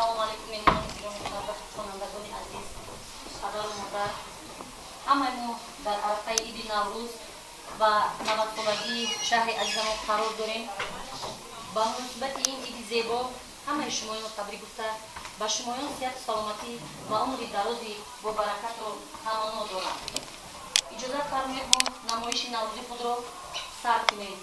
Ассалому алайкум, меҳмонони гиромӣ, хонандагони азиз, падару модар. Ҳамаи мо дар арафаи иди Наврӯз ва 90-солагии шаҳри азизамон қарор дорем. Ба муносибати ин иди зебо ҳамаи шумоён табрик гуфта, ба шумоён сиҳату саломатӣ ва умри дарози бобаракатро таманно дорам. Иҷозат фармоед, мо намоиши наврӯзи худро сар кунем.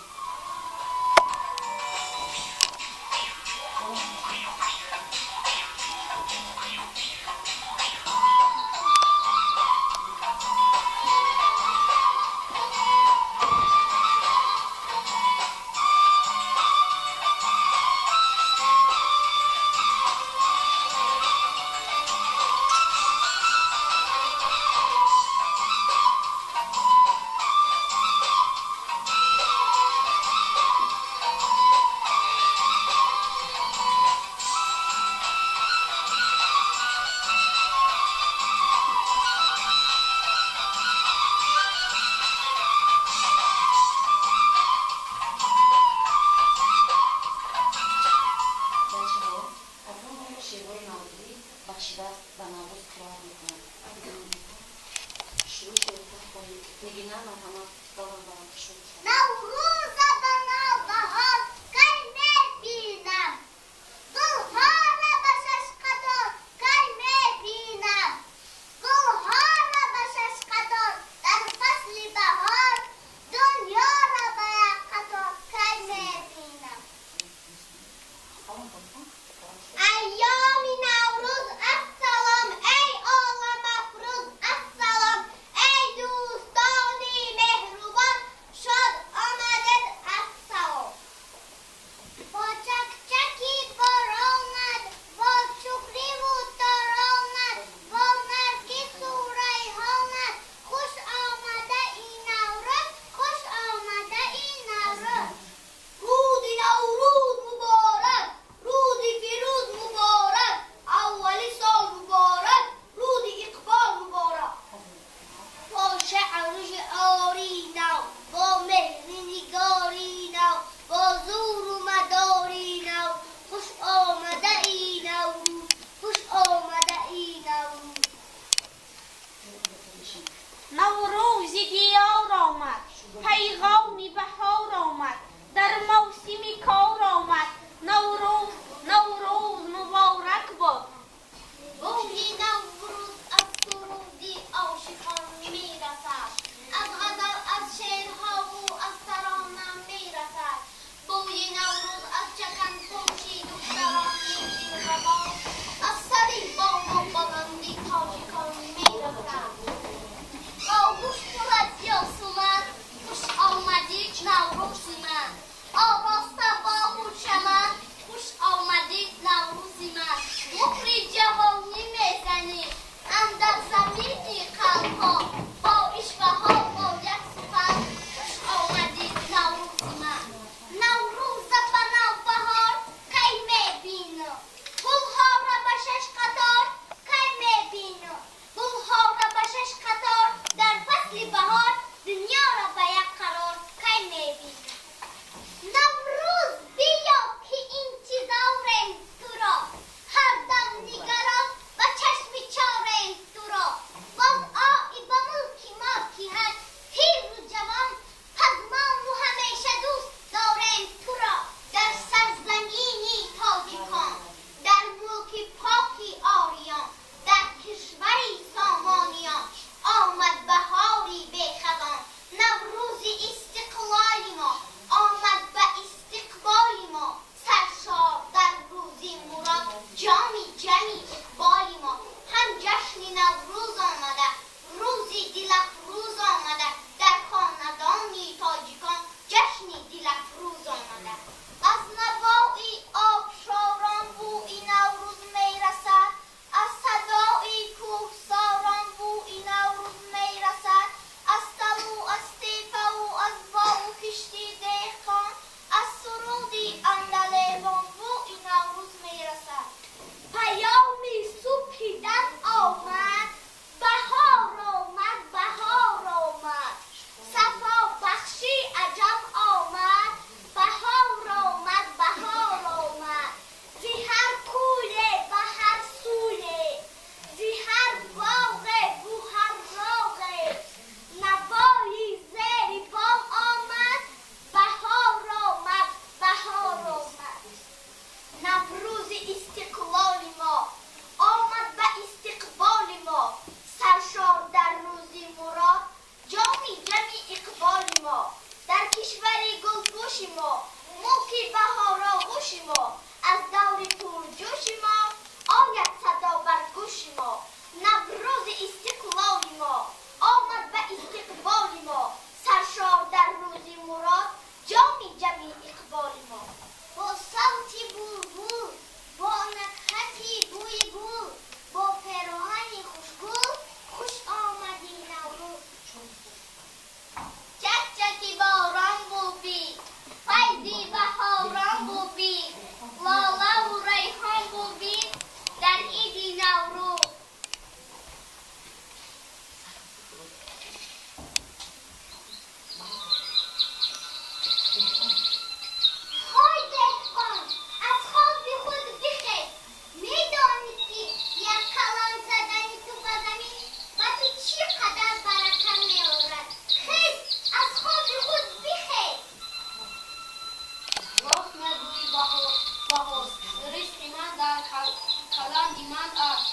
ман аст.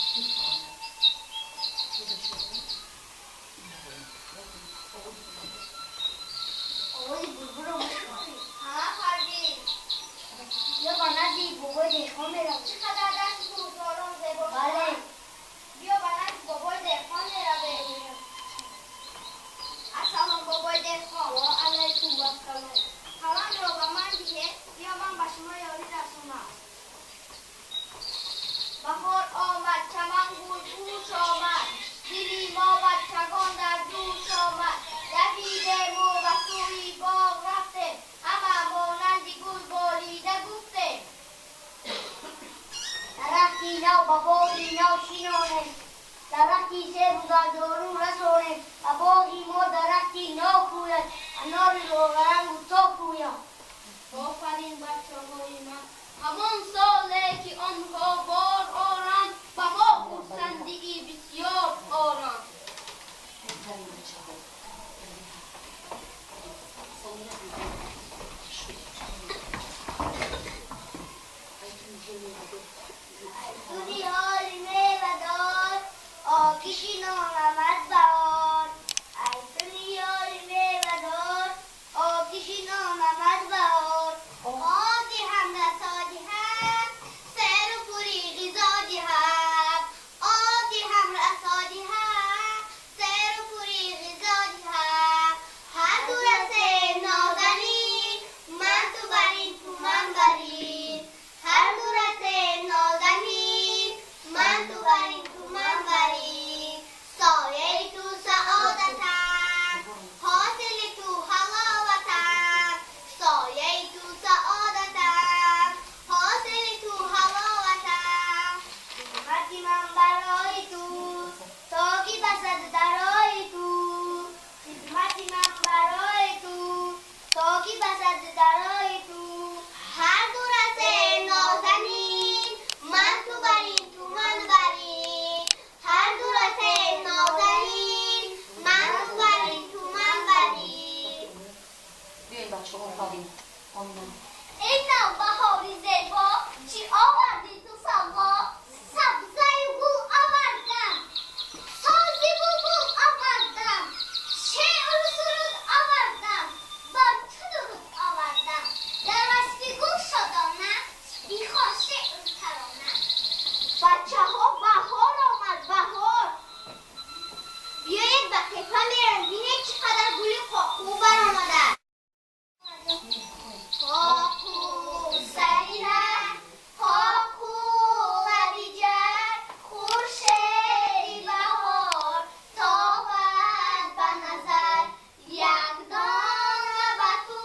Овози булбулро гӯш кун. Ҳа, Парвиз. Биё ба назди бобои деҳқон меравем. Чӣ қадар дасти кӯҳсорон зебо. Бале. Биё ба назди бобои деҳқон меравем. Ассалом, бобои деҳқон. Ва алайкум ассалом. Қаламро ба ман диҳед, биё ман ба шумо ёрӣ расонам. Баҳор омад, чаман гулпӯш омад, дили мо бачагон дар ҷӯш омад. Давидему ба сӯи боғ рафтем, ҳама монанди гул болида гуфтем. Дарахти нав ба боғи нав шинонем, дарахти себу зардолу расонем. Ба боғи мо дарахти нав рӯяд, анори роғарангу ток рӯяд. Офарин, бачаҳои ман. Ҳамон соле ки онҳо бор оранд, ба мо хурсандии бисёр оранд. Беҳтарин бачаҳо. Ту ниҳоли мевадор, окиши номамад баҳор. Ай ту ниҳоли мевадор, окиши номамад баҳор. Об диҳам, расо диҳам, серу пури ғизо диҳам. Об диҳам, расо диҳам, серу пури ғизо диҳам. Ҳар ду расе нозанин, ман ту барин, ту ман барин. Ҳар ду расе нозанин, ман ту барин, ту ман барин. Сояи ту саодатам, ҳосили ту ҳаловатам. Сояи ту саодатам, ҳосили ту ҳаловатам. Хидмати ман барои ту, то ки басад дарои ту. Хидмати ман барои ту, то ки басад дарои ту. Ҳар ду расе нозанин, ман ту барин, ту ман барин. Ҳар ду расе нозанин, ман ту барин, ту ман барин. Биёед, бачаҳо, офарин. Омина. Эй навбаҳори зебо, чӣ овардӣ ту савғо? Сабзаю гул овардам, сози булбул овардам, шеъру суруд овардам, бо ту дуруд овардам. Дар васфи гул шодона, бихоҳ шеъру тарона. Бачаҳо, баҳор омад, баҳор. Биёед ба тепа мерем, бинед чӣ қадар гули қоқу баромадааст. Қоқу сари раҳ, қоқу лаби ҷар, хуршеди баҳор тобад ба назар. Як дона ба ту,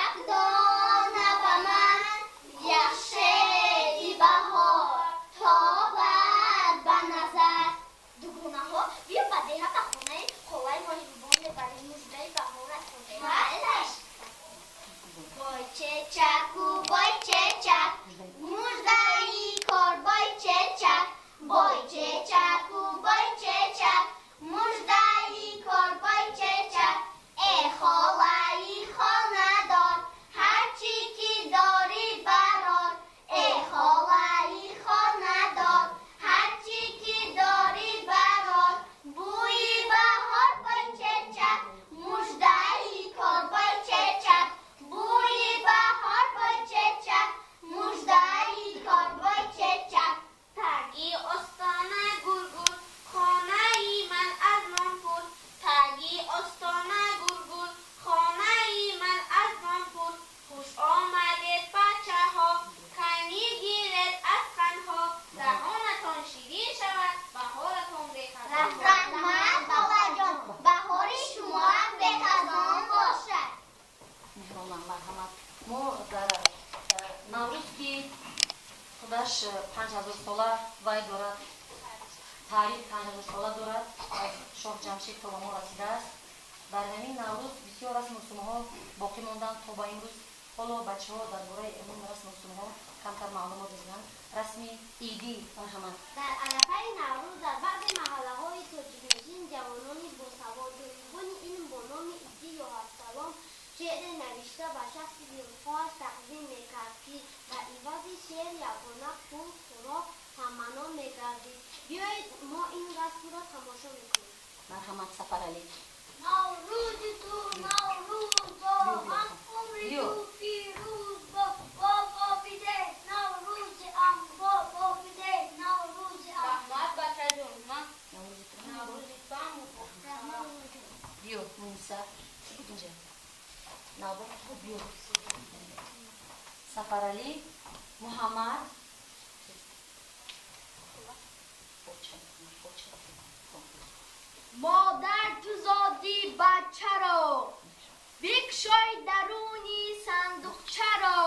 як дона ба ман, як шеди баҳор тобад ба назар. Дугонаҳо, биё ба деҳа, ба хонаи холаи моҳирубон мебарем, муждаи баҳор расонем. Майлаш. Бой чечаку, бой чечак, муждаи кор бой чечак. Бой чечаку, бой чечак, муждаи кор бой чечак. Э холаи хонадор, ҳарчи ки дорӣ барор. Э холаи хонадор, ҳарчи ки дорӣ барор. Бӯи баҳор бой чечак, муждаи кор бой чечак. Бӯи баҳор бой чечак, муждаи кор бой чечак. Таги остона гулгул, хонаи ман аз нон пур. Таги остона гулгул, хонаи ман аз нон пур. Хуш омадед, бачаҳо, канӣ гиред аз қандҳо. Даҳонатон ширин шавад, баҳоратон бехазон. Раҳмат, холаҷон, баҳори шумоам бехазон бошад. Меҳронам, марҳамат. Мо дар Наврӯз, ки худаш 5000 сола вай дорад, таърих 5000 сола дорад, аз шоҳ Ҷамшед то ба мо расидааст. Дар ҳамин Наврӯз бисёр расму русумҳо боқӣ монданд то ба имрӯз. Ҳоло бачаҳо дар бораи ин расму русумҳо камтар маълумот медиҳанд. Расми идӣ, марҳамат. Дар арафаи Наврӯз дар баъзе маҳаллаҳои тоҷикнишин ҷавонони босавод, соҳибони илм бо номи идӣ ё ҳафтсалом шеъре навишта ба шахси дилхоҳаш тақдим мекард, ки ба ивази шеър ягона пул, хӯрок, таманно Марҳамат, Сафаралӣ. Наврӯзи ту Наврӯз бо, ҳам умри ту фирӯз бо, бобо бидеҳ Наврӯзиам, бобо бидеҳ Наврӯзиам. Раҳмат, бачаҷон. Ман Наврӯзи туам. Биё, Муниса, инҷа. Навбат ту, биё. Сафаралӣ, Муҳаммад. Модар ту зодӣ бачаро, бикшой даруни сандуқчаро,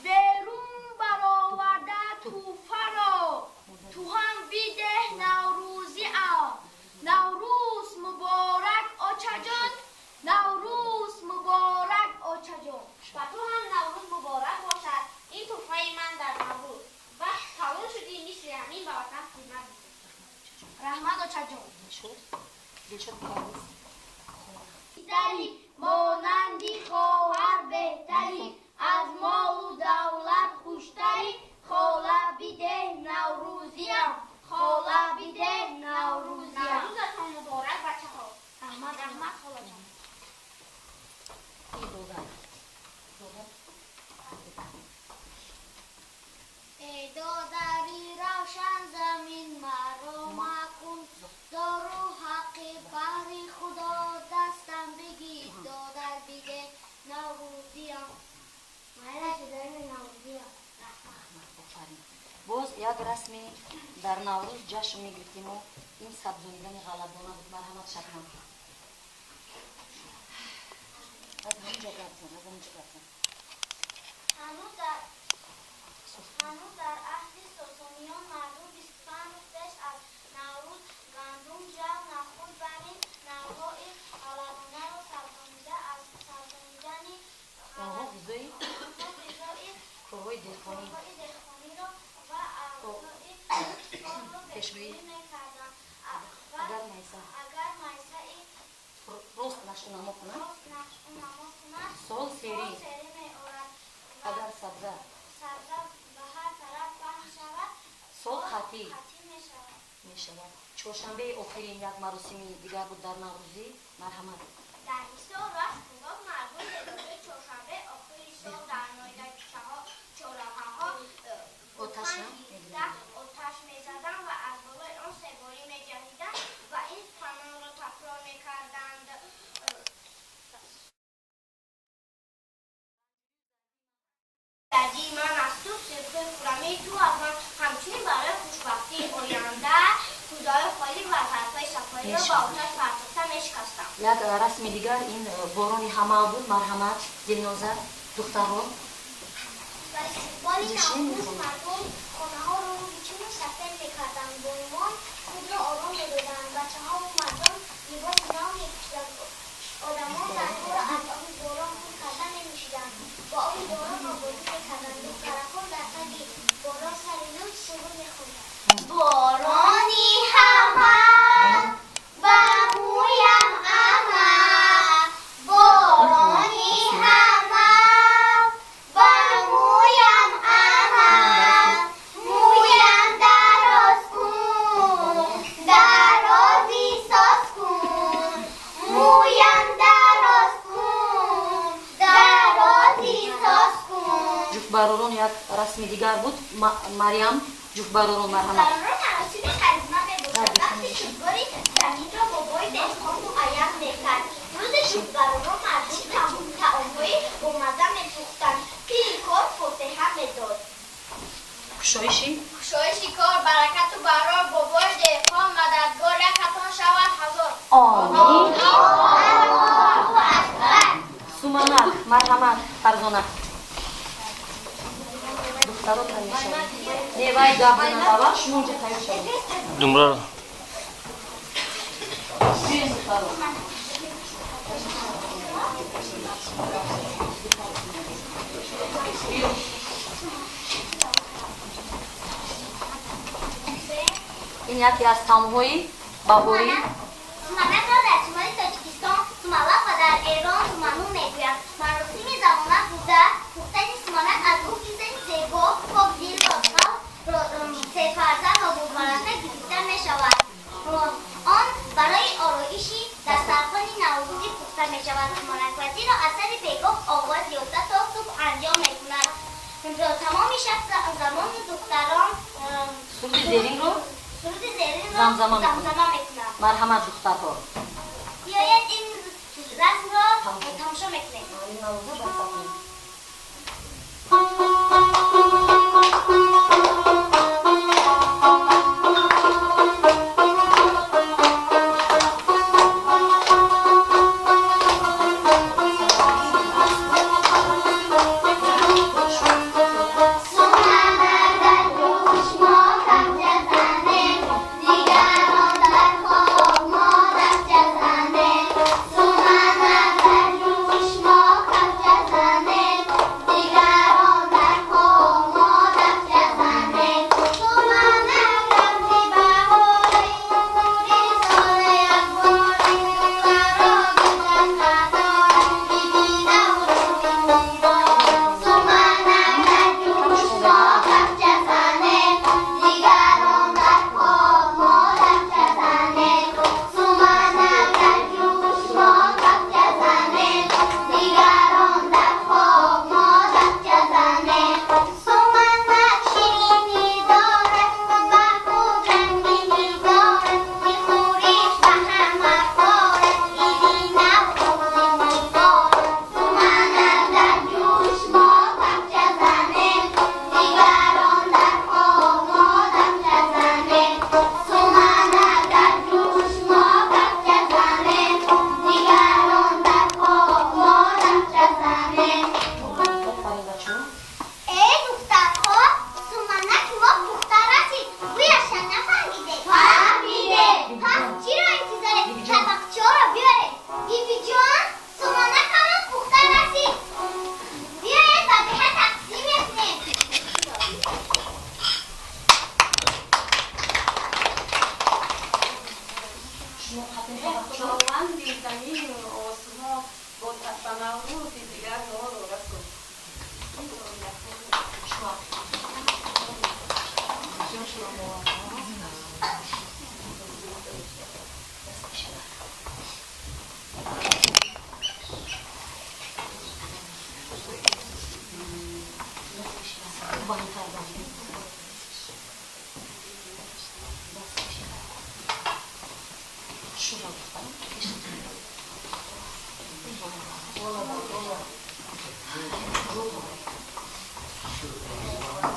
берун бароварда тӯҳфаро, ту ҳам бидеҳ Наврӯзиам. Наврӯз муборак, очаҷон, Наврӯз муборак, очаҷон. Ба ту ҳам Наврӯз муборак бошад. Ин тӯҳфаи ман дар Наврӯз. Вақт калон шудӣ, мисли ҳамин ба ватан хидмат бикун. Раҳмат, очаҷон. Беҳтарӣ монанди хоҳар беҳтарӣ, аз молу давлат хуштарӣ, хола бидеҳ Наврӯзиам, хола бидеҳ Наврӯзиам. Наврӯзатон муборак, бачаҳо. Раҳмат, Раҳмат, холаҷон. Эй додари равшан замин маро макун, дору ҳаққи баҳри Худо дастам бигир, додар бидеҳ Наврӯзиам. Боз як расми дар Наврӯз ҷашн мегирифтему ин сабзонидани ғалладона буд. Марҳамат, Шабнам. Аз ҳаминҷо гап зан, аз ҳаминҷо гап зан. Ҳанӯз дар аҳди Сосониён мардум 25 рӯз пеш аз Наврӯз гандум, ҷав, нахӯд ва ин навъҳои ғалладонаро сабзонида аз сабзонидани Онҳо ғизои корҳои деҳқонӣ деҳқониро ва авзои онро пешгӯӣ мекарданд. Агар майса Агар майсаи рост нашъунамо кунад, рост нашъунамо кунад, сол серӣ. Сол серӣ меорад. Агар сабза сабза ба ҳар тараф паҳн шавад, сол қатъӣ қатъӣ мешавад. Мешавад. Чоршанбеи охирин як маросими дигар буд дар Наврӯзӣ. Марҳамат. Дар Ҳисор расм буд, мардум рӯзи чоршанбе охири сол дар ноида чораҳаҳо оташ гирифта оташ мезаданд ва аз болои он себорӣ меҷаҳиданд ва ин суханонро такрор мекарданд. Дардии ман аз ту, сирхӯи хӯрамии ту аз ман, ҳамчунин барои хушбахтии оянда кӯзаҳои холӣ ва зарфҳои сафолиро ба оташ партофта мешикастам. Як расми дигар ин борони ҳамал буд. Марҳамат, Дилноза, духтарон. Ба истиқболи Наврӯз мардум хонаҳоро рӯбичину сафед мекарданд, бонувон худро ором медоданд, бачаҳову мардон либоси нав мепӯшиданд, одамон зарфҳоро аз оби борон пур карда менӯшиданд, бо оби борон обозӣ мекарданд, духтаракон дар таги борон сари лут суруд мехонданд. Борони ҳамал ба мӯям амал, борони ҳамал ба мӯям амал, мӯям дароз кун, дарозӣ соз кун, мӯям дароз кун, дарозӣ соз кун. Ҷуфтбаророн як расми дигар буд. Марьям, ҷуфтбаророн, марҳамат. Баророн маросими харизма мебошад. Вақти шудгори заминро бобои деҳқон муайян мекард. Рӯзи шудбаророн мардум таомҳои бомазза мепухтанд. Пири кор фотиҳа медод. Кушоиши? Кушоиши кор, баракату барор, бобои деҳқон мададгор, якатон шавад ҳазор. Омин. Суманак, марҳамат, Фарзона. Духтаро тайёр шавед. Не, вай гап занад аввал, шумо инҷа тайёр шавед. Думра. Биёед, духтаро. Биё. Ин яке аз таомҳои баҳорӣ. Суманакро дар шимоли Тоҷикистон сумалак ва дар Эрон суману мегӯянд. Маросими замона буда, пухтани суманак аз гуфти зани зебо, покдил, ростқавл, сефарзанд ва бобарака гирифта мешавад. Он Тамоми шаб занону духтарон суруди зеринро суруди зеринро замзама замзама мекунанд. Марҳамат, духтарҳо. Биёед, ин расмро тамошо мекунем.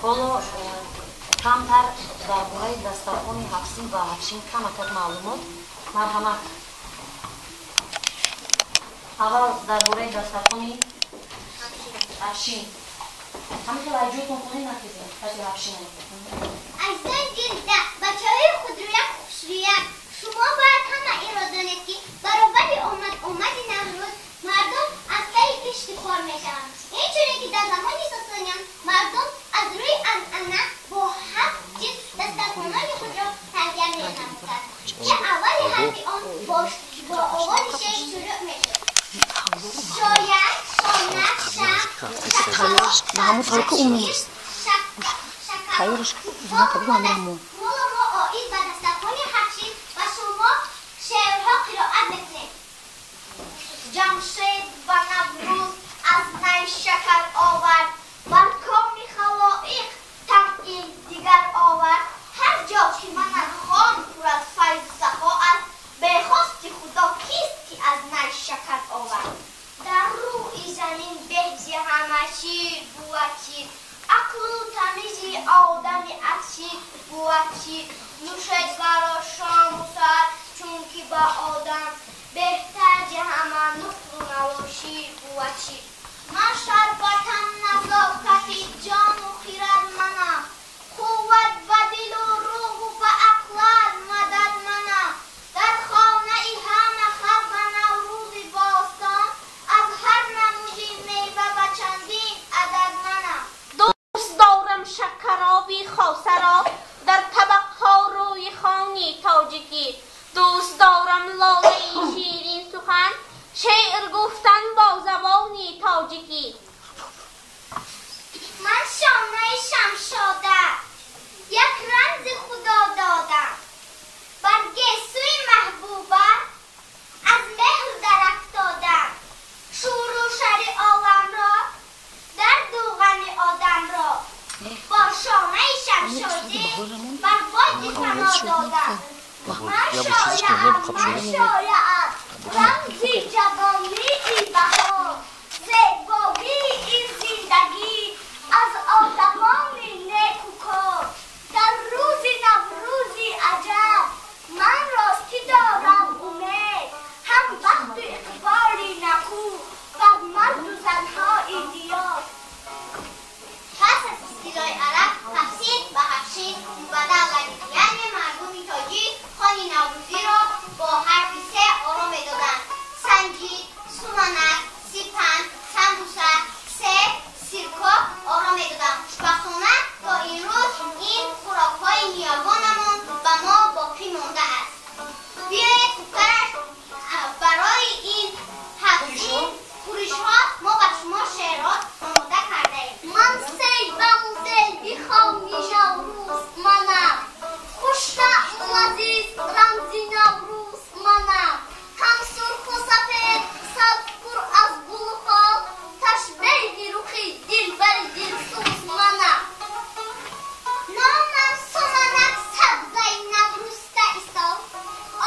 Ҳоло камтар дар бораи дастархони ҳафтсин ва ҳафтшин камакак маълумот. Марҳамат, аввал дар бораи дастархони ҳафтшин. Ҳамин хел айҷойтон хонед, нахезем каси ҳафтшин. Азизони дилда, бачаҳои худрӯяк, хушрӯяк, шумо бояд ҳама инро донед, ки баробари омад-омади Наврӯз мардум аз таи ифтихор мешаванд. Инчунин ки дар замони Сосониён мардум аз рӯи анъана бо ҳафт чиз дастархонони худро таҳия менамуданд, ки аввали ҳарфи он бо овози шеър шурӯъ мешуд: шояд, шона, шах, Ҳоло мо оид ба дастархони ҳафтшин ба шумо шеърҳо қироат мекунем. Ҷамшед ба Наврӯз аз най шакар овард, бар коми халоиқ тамъи дигар овард. Ҳар ҷо ки манат хон пур аз файзу сахо аст, бехости Худо кист, ки аз най шакар овард? Дар рӯи замин беҳ зи ҳама шир бувад шир, ақлу тамизи одами аз шир бувад шир. Нӯшед варо шому саҳар, чунки ба одам беҳтар зи ҳама нуқру наво шир бувад шир. Ман шарбатам, назокати ҷону хирад манам, қувват ба дилу рӯҳу ба ақлат мадад манам. Дар хонаи ҳама халқ ба Наврӯзи бостон аз ҳар намуди мева ба чандин адад манам. Дӯст дорам шакароби хосаро дар табақҳо рӯи хони тоҷикӣ. Дӯст дорам лолаи ширин сухан, шеър гуфтан бо забони тоҷикӣ. Бар боди сано додам. Ман шояам, ман шояам, рамзи ҷавонии баҳор, зебогии ин зиндагӣ аз одамони некукор. Дар рӯзи Наврӯзи аҷаб ман ростӣ дорам умед, ҳам бахту иқболи наку бар марду занҳои диёр. Пас аз истилои араб ҳафсин ба ҳафшин мубаддал гардид, яъне мардуми тоҷик хони наврӯзиро бо ҳарфи се оро медоданд: санҷид, суманак, сипанд, самбуса, се, сирко оро медоданд. Хушбахтона то имрӯз ин хӯрокҳои ниёгонамон ба мо боқӣ мондааст. Биёед хубтараш барои ин ҳафтсин хӯришҳо мо ба шумо шеърот омода кардаем. Ман сейбаму зеби хони Наврӯз манам, хуштаъму лазиз рамзи Наврӯз манам, ҳам сурху сафед, сабз пур аз гулу хол, ташбеҳи рухи дилбари дилсӯз манам. Номам Суманак, сабзаи наврӯзта исол,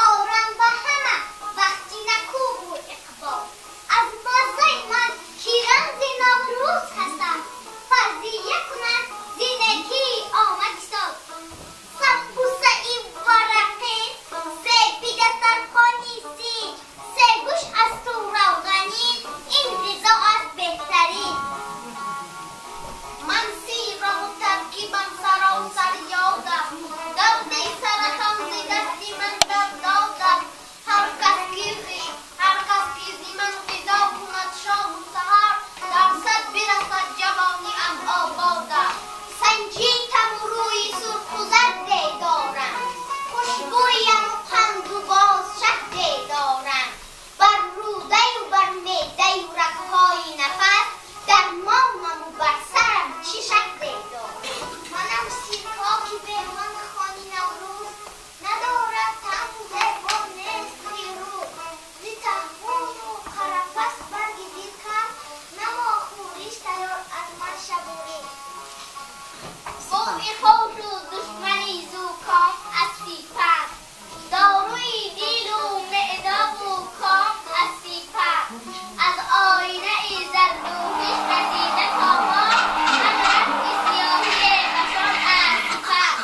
орам ба ҳама вақти накӯбу иқбол. Аз маззаи ман ки рамзи Наврӯз ҳастам, фарзия кунам зи некии омади сол. Самбусаи варақӣ, зеби дастархони синҷ, сегӯш асту равғанин, ин ғизо аст беҳтарин. Ман сираву таркибам саросар ёдам, дарди саратон зи дасти ман дар додам. Ҳар кас ки зи ман ғизо кунад шому саҳар, дар сад бирасад ҷавониам ободам. Санҷитаму рӯи сурху зарде дорам, хушбӯяму қанду боз шаҳде дорам. Бар рӯдаю бар меъдаю рагҳои нафас, дармонаму бар сарам чӣ шаҳде дорам. Манам сирко ки бе ман хони Наврӯз надорад таъму зебо нест рӯз. Зи таҳбуну қарафас барги дилкам, намо хӯриш тайёр аз ман шабу рӯз. Бӯи хошу душмани зуком аз сипанд, доруи дилу меъдаву ком аз сипанд. Аз оинаи зардӯзиш расида то мо, ҳам рафти сиёҳие башон аз сипанд.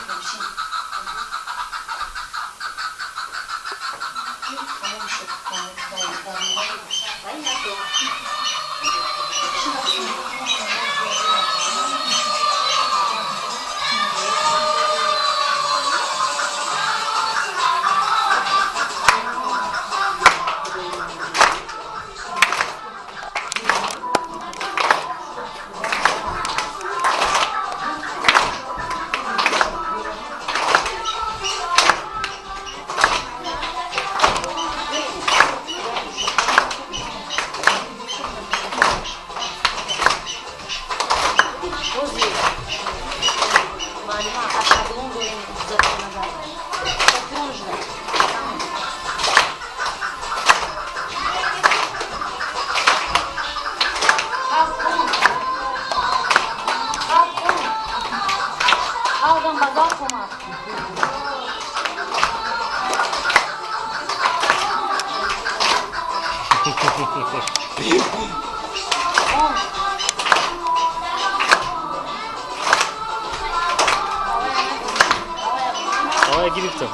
Aa, гирифтам.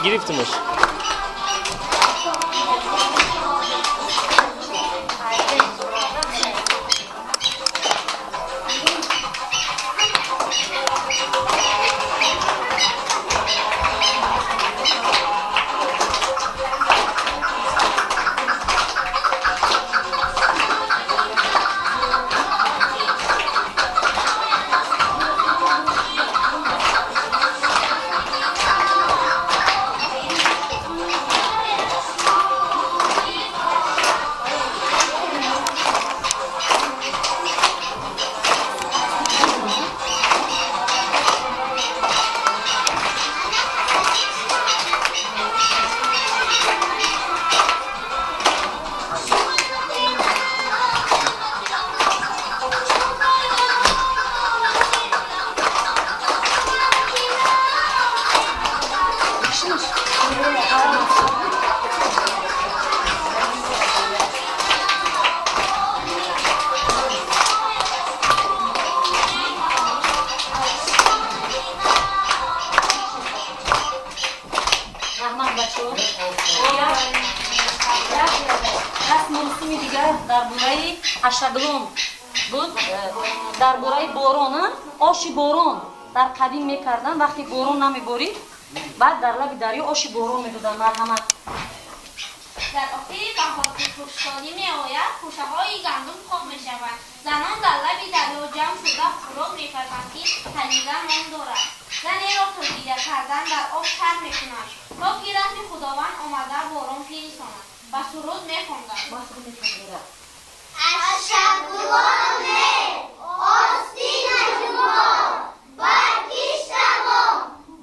Гирифтамаш. Дар бораи ашаглон буд, дар бораи борон, оши борон дар қадим мекарданд. Вақте борон намеборид, баъд дар лаби дарё оши борон медоданд. Марҳамат. Дар охири баҳор ки хушксолӣ меояд, хӯшаҳои гандум хок мешаванд. Занон дар лаби дарё ҷамъ шуда хӯрок мепазанд, ки талила ном дорад. Занеро то гиря кардан дар об тар мекунанд, то ки раҳми Худованд омада борон фирисонад. Ба суруд мехонданд. Ашаглоне остина ҷумон, бар киштамон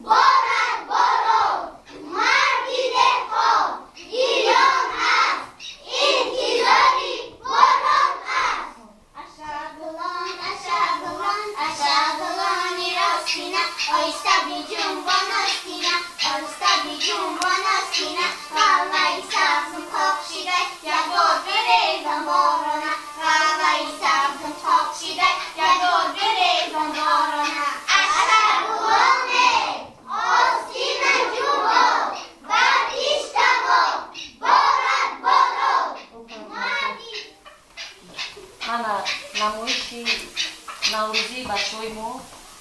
борад борон, марди деҳқон гирён аст, интизори борон аст. Ашаглон, ашаглон, ашаглони ростина, оҳиста биҷунбон остина, оҳиста биҷунбон остина, ғаллаи сабзум хок шидай, як бор бирезам борона, ғаллаи сабзум хок шидай, як бор бирезам борона. Ашаглоне остина ҷунбон, бар киштамон борад борон. Мана намоиши наврӯзии бачаҳои мо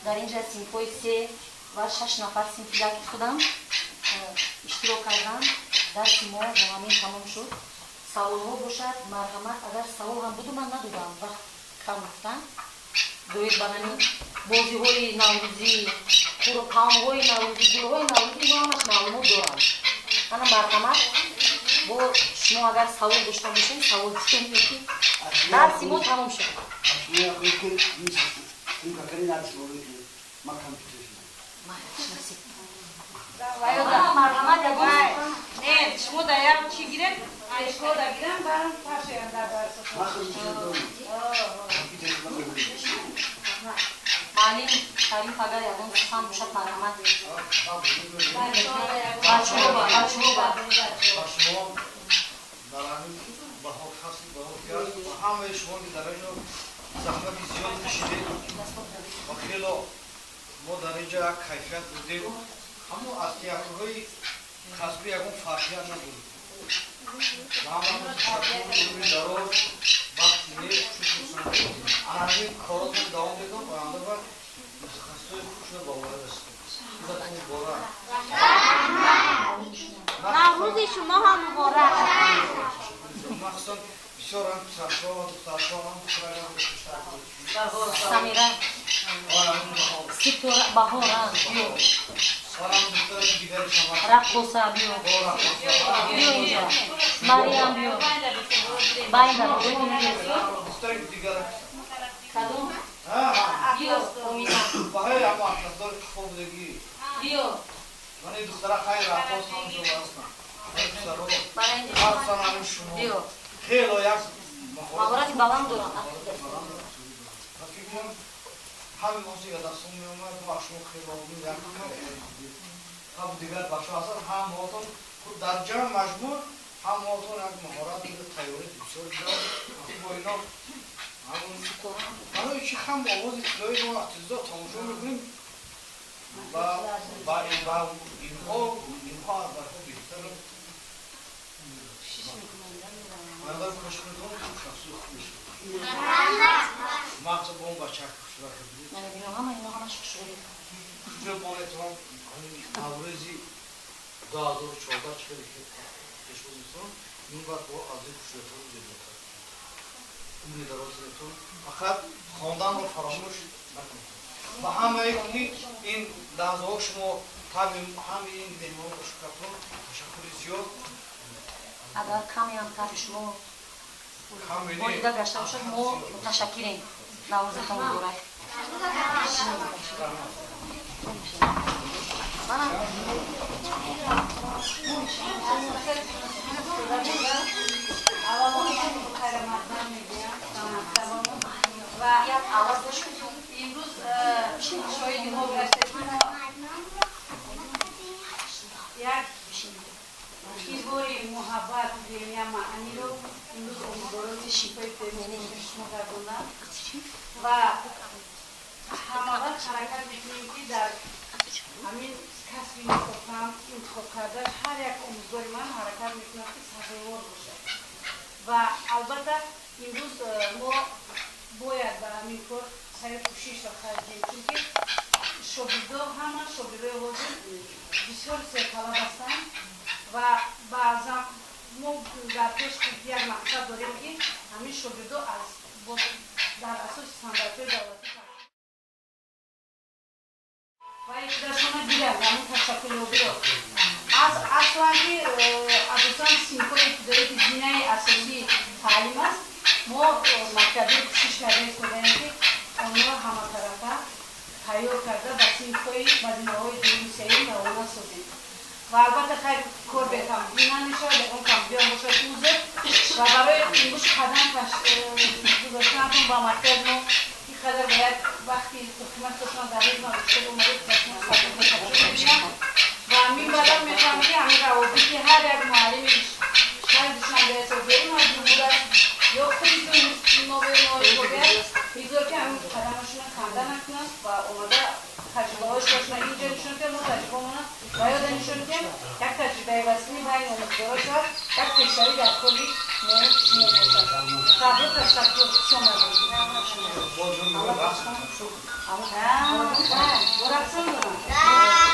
дар инҷа синфҳои 3 ва 6 нафар синфи яки худам иштирок карданд. Дарси мо бо ҳамин тамом шуд. Саволҳо бошад, марҳамат. Агар савол ҳам буду, ман надодам, вақт кам гуфтам. Доир ба ҳамин бозиҳои наврӯзӣ, таомҳои наврӯзӣ, гулҳои наврӯзӣ, ино ҳамаш маълумот доранд. Ана марҳамат, бо шумо агар савол дошта бошед, савол диҳем, ки дарси мо тамом шуд. Марҳамат, ягон Не, шумо да як чӣ гирем, пешкода гирам, барам пашеям дар дарсотон. Маълим Шариф, агар ягон сухан бошад, марҳамат. Бачаҳо, бачаҳо. Ба шумо дар ҳамин баҳор, фасли баҳор ки аст, ва ҳамаи шумо ки дар инҷо заҳмати зиёд кашидед ва хело мо дар инҷо як кайфият будем, ҳамон аз театрҳои касбӣ ягон фарқият набуд. Ба ҳаматон ташаккур, умри дароз, бахти нек, шукр. Ана ҳамин коротон давом дедом, оянда ба мутахассисои хуб шуда ба воя расидем. Рӯзатон муборак. Наврӯзи шумо ҳам муборак. Махсусан бисёр ҳам писарчаҳо ва духтарчаҳо ҳам духтарам. Самира, Ситора, Баҳора, биё. Раққоса, биё. Биё инҷа. Мариям, биё. Байда, кадом? Биё, Омина. Биё. Биё. Маҳорати баланд дорам. Ҳамин ози дастон меомад, мо шумо хело як ҳам дигар бачаҳо ҳастанд, ҳамаотон дар ҷамъ маҷмӯъ ҳамаотон як маҳорат тайёрӣ бисёр зиёд бо ино. Барои чи ҳам овози тиллои мо аз телевизор тамошо мекунем, ба инҳо аз барҳо беҳтар. Оянда кӯшиш кунед, шахси хуб мешавад. Махсус бо он бача хушрӯ будед. Ҳама ино ҳамаш хушрӯ. Куҷо бо эҳтиром Наврӯзи 2014 чӣ хеле пешвоз гирифтон, ин баъд бо аз ин хушрӯятон зиёдтар. Умри дароз зиёдтон. Фақат хонданро фаромӯш накунед. Ба ҳамае ки ин лаҳзаҳо шумо таби ҳамаи ин меҳмонро шукратон, ташаккури зиёд. Агар каме ҳам таби шумо болида гашта бошад, мо муташаккирем. Наврӯзатон муборак. Ва имрӯз шоҳиди мо гаштед, як ибори муҳаббат я маъниро имрӯз омӯзгорони шифои шумо гардонанд ва ҳамавақт ҳаракат мекунем, ки дар ҳамин касби интихоб кардааш ҳар як омӯзгори ман ҳаракат мекунад, ки сазовор бошад ва албатта Имрӯз мо бояд ба ҳамин кор саъю кӯшишро харҷ диҳем, чунки шогирдо, ҳама шогирдои ҳозир бисёр серталаб ҳастанд ва баъзан мо дар пеш як мақсад дорем, ки ҳамин шогирдо аз дар асоси стандартҳои давлатӣ ва худашона гиранд, ҳамин ташаккулёбиро. Аз аслан ки асосан синфҳои ибтидоӣ, ки зинаи асосии таълим аст, мо мактабӣ кӯшиш карда истодаем, ки онҳоро ҳаматарафа тайёр карда ба синфҳои ба зинаҳои дуюм, сеюм равона созем. Ва албатта, хайр, кор бекамбудӣ намешавад, ягон камбудиам бошад, узр. Ва барои имрӯз қадам гузоштанатон ба мактаби мо, ин қадар ба як вақти хидматашон дар рӯз устод омадед, ба шумо сабр мекунам. Ва минбаъдам мехоҳам, ки ҳамин равобити ҳар як муаллими шаҳри Душанбе аст ё берун аз ҷумҳур аст, ё худи ноҳия, бигзор ки ҳамин қадамашонро канда накунанд ва омада таҷрибаҳояшро инҷо нишон диҳанд, мо таҷрибаомона ва ёда нишон диҳем. Як таҷрибаи васеъ байни омӯзгорон шавад, як пешравӣ дар кори мо шумо бошад. Табрик, ташаккур, хуш омадед. Бо рақсам дорам.